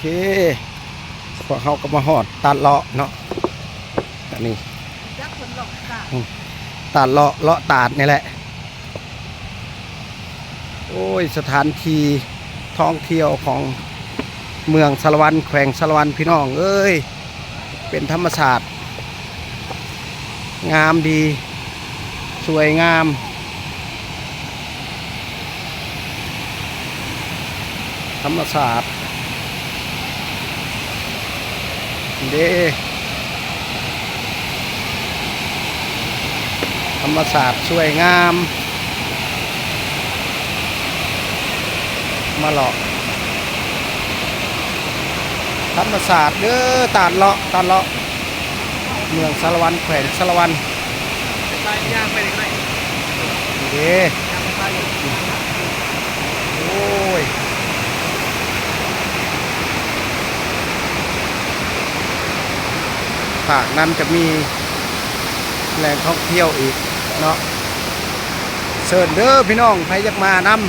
ເຄ ພວກເຮົາກໍມາຮອດຕາດເລາະເນາະ ອັນນີ້ ຈັກເພິ່ນເລາະຕາດ ອືມ ຕາດເລາະ ເລາະຕາດນີ້ແຫຼະ. ໂອ້ຍ ສະຖານທີ່ທ່ອງທ່ຽວຂອງເມືອງສາລະວັນ ແຂວງສາລະວັນ ພີ່ນ້ອງເອີຍ. ເປັນທຳມະຊາດ ງາມດີ ສວຍງາມ ທຳມະຊາດເດ້ ທຳມະຊາດສວຍງາມ. ມາເລາະທຳມະຊາດເດີ ຕາດເລາະ ຕາດເລາະ ເມືອງສາລະວັນ ແຂວງສາລະວັນ ໄປໄປ ຍ່າງໄປໄດ້ ນີ້ເດ້ ຍ່າງໄປໄປ ໂອ້ຍ ພາກນັ້ນຈະມີແຫຼ່ງທ່ອງທ່ຽວອີກເນາະ. ເຊີນເດີພີ່ນ້ອງ ໃຜຢາກມານຳ